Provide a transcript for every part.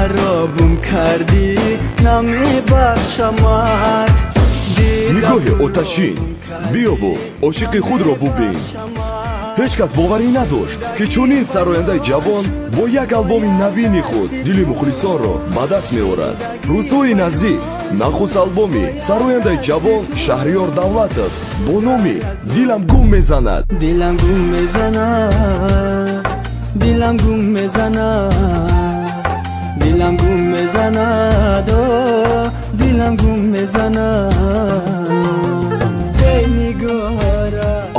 Маро гум кардӣ, намебахшамат. Нигоҳи оташин, биёву ошиқи худро бубин. Ҳеҷ кас боварӣ надошт, ки чунин сарояндаи ҷавон бо як албоми навини худ дили мухлисонро ба даст меорад. Рӯзҳои наздик нахуст албоми сарояндаи ҷавон Шаҳриёр Давлатов бо номи «Дилам гум мезанад». Дилам гум мезанад, дилам гум мезанад, дилам гум мезанад, дилам гум мезанад.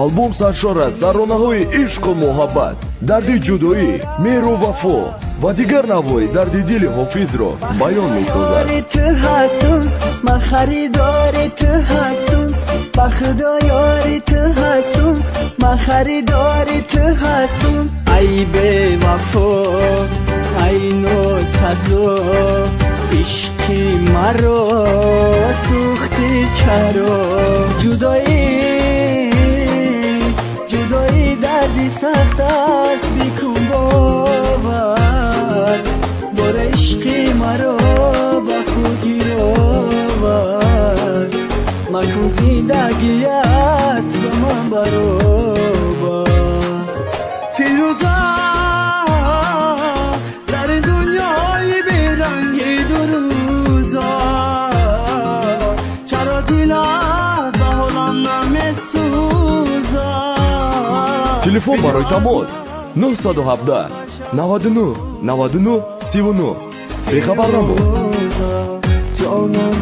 Албом саршор аз таронаҳои ишқу муҳаббат, дарди ҷудоӣ, меҳру вафо ва дигар навъҳои дарди дили ҳофизро баён месозад. Ту ҳастум, ман харидори ту ҳастум, ба худо ёри ту ҳастум, ман харидори ту ҳастум. Ай бевафо, ай носазо, ишқи маро сӯхтӣ чаро? Ҷудоӣ, ҷудоӣ дарди сахт аст, бикун бовар, бора ишқи маро ба худ гировар, макун зиндагият ба ман баробар. Фирӯза, дар дунёи беранги дурӯза, чаро дилат ба ҳолам намесӯзад? Телефон барои тамос: 917 99 99 39. Бехабар намон. Ҷонам.